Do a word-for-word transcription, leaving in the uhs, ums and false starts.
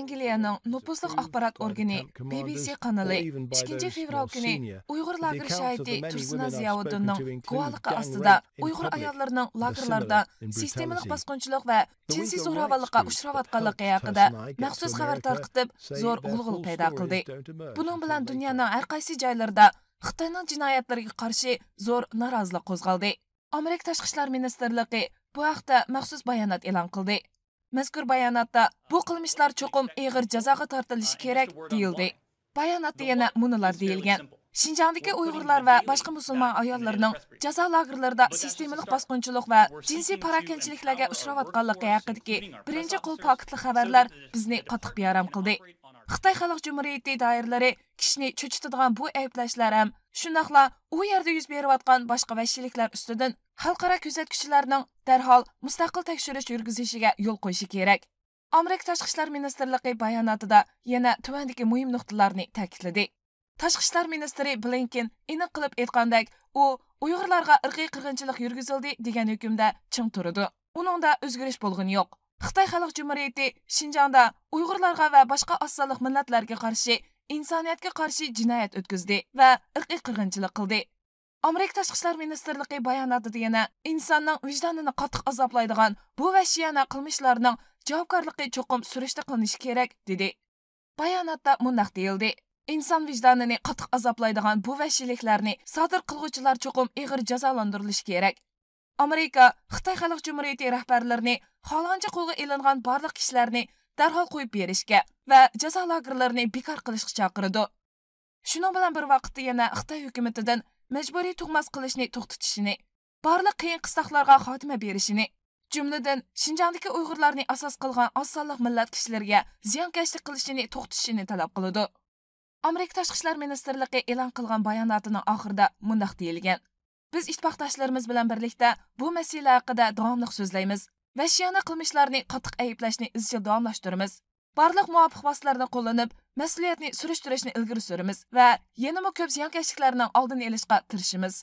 ئانگلىيەنىڭ نوپۇزلۇق ئاخبارات ئورگىنى بى بى سى قانىلى ئىككىنچى فېۋرال كۈنى ئۇيغۇر لاگېر شاھىتى تۇرسۇنە زىياۋۇدۇننىڭ گۇۋاھلىقى ئاستىدا ئۇيغۇر ئاياللىرىنىڭ لاگېرلاردا سىستېمىلىق باسقۇنچىلىق ۋە جىنسىي زوراۋانلىققا ئۇچراۋاتقانلىقى ھەققىدە مەخسۇس خەۋەر تارقىتىپ، زور غۇلغۇلا پەيدا قىلدى. بۇنىڭ بىلەن دۇنيانىڭ ھەر قايسى جايلىرىدا خىتاينىڭ جىنايەتلىرىگە قارشى زور نارازىلىق قوزغالدى. ئامېرىكا تاشقى ئىشلار مىنىستىرلىقى بۇ ھەقتە مەخسۇس بايانات ئېلان قىلدى. مەزكۇر باياناتتا، بۇ قىلمىشلار چوقۇم ئېغىر جازاغا تارتىلىشى كېرەك، دېيىلدى. باياناتتا يەنە مۇنۇلار دېيىلگەن: شىنجاڭدىكى ئۇيغۇرلار ۋە باشقا مۇسۇلمان ئاياللىرىنىڭ جازا لاگېرلىرىدا سىستېمىلىق باسقۇنچىلىق ۋە جىنسىي پاراكەندىچىلىكلەرگە ئۇچراۋاتقانلىقى ھەققىدىكى بىرىنچى قول پاكىتلىق خەۋەرلەر بىزنى قاتتىق بىئارام قىلدى. خىتاي خەلق جۇمھۇرىيىتى دائىرىلىرى كىشىنى چۆچۈتىدىغان بۇ ئەيىبلەشلەر ھەم شۇنداقلا ئۇ يەردە يۈز بېرىۋاتقان باشقا ۋەھشىيلىكلەر ئۈستىدىن خەلقئارا كۆزەتكۈچىلەرنىڭ دەرھال مۇستەقىل تەكشۈرۈش يۈرگۈزۈشىگە يول قويۇشى كېرەك. ئامېرىكا تاشقى ئىشلار مىنىستىرلىقى باياناتىدا يەنە تۆۋەندىكى مۇھىم نۇقتىلارنى تەكىتلىدى. تاشقى ئىشلار مىنىستىرى بلىنكېن ئېنىق قىلىپ ئېيتقاندەك، ئۇ ئۇيغۇرلارغا ئىرقىي قىرغىنچىلىق يۈرگۈزۈلدى دېگەن ھۆكۈمدە چىڭ تۇرىدۇ. ئۇنىڭدا ئۆزگىرىش بولغىنى يوق. خىتاي خەلق جۇمھۇرىيىتى شىنجاڭدا ئۇيغۇرلارغا ۋە باشقا ئاز سانلىق مىللەتلەرگە قارشى ئىنسانىيەتكە قارشى جىنايەت ئۆتكۈزدى ۋە ئىرقىي قىرغىنچىلىق قىلدى. ئامېرىكا تاشقى ئىشلار مىنىستىرلىقى باياناتىدا يەنە ئىنساننىڭ ۋىجدانىنى قاتتىق ئازابلايدىغان بۇ ۋەھشىيانە قىلمىشلارنىڭ جاۋابكارلىقى چوقۇم سۈرۈشتە قىلىنىشى كېرەك، دېدى. باياناتتا مۇنداق دېيىلدى: ئىنسان ۋىجدانىنى قاتتىق ئازابلايدىغان بۇ ۋەھشىيلىكلەرنى سادىر قىلغۇچىلار چوقۇم ئېغىر جازالاندۇرۇلۇشى كېرەك. ئامېرىكا خىتاي خەلق جۇمھۇرىيىتى رەھبەرلىرىنى خالىغانچە قولغا ئېلىنغان بارلىق كىشىلەرنى دەرھال قويۇپ بېرىشكە ۋە جازا لاگېرلىرىنى بىكار قىلىشقا چاقىرىدۇ. شۇنىڭ بىلەن بىر ۋاقىتتا يەنە خىتاي ھۆكۈمىتىدىن مەجبۇرىي تۇغماس قىلىشنى توختىتىشىنى، بارلىق قىيىن قىستاقلارغا خاتىمە بېرىشىنى، جۈملىدىن شىنجاڭدىكى ئۇيغۇرلارنى ئاساس قىلغان ئاز سانلىق مىللەت كىشىلىرىگە زىيانكەشلىك قىلىشىنى توختىتىشىنى تەلەپ قىلىدۇ. ئامېرىكا تاشقى ئىشلار مىنىستىرلىقى ئېلان قىلغان باياناتىنىڭ ئاخىرىدا مۇنداق دېيىلگەن: بىز ئىتتىپاقداشلىرىمىز بىلەن بىرلىكتە بۇ مەسىلە ھەققىدە داۋاملىق سۆزلەيمىز. ۋەھشىيانە قىلمىشلارنى قاتتىق ئەيىبلەشنى ئىزچىل داۋاملاشتۇرىمىز. بارلىق مۇۋاپىق ۋاسىتىلەرنى قوللىنىپ، مەسئۇلىيەتنى سۈرۈشتۈرۈشنى ئىلگىرى سۈرىمىز ۋە يەنىمۇ كۆپ زىيانكەشلىكلەرنىڭ ئالدىنى ئېلىشقا تىرىشىمىز.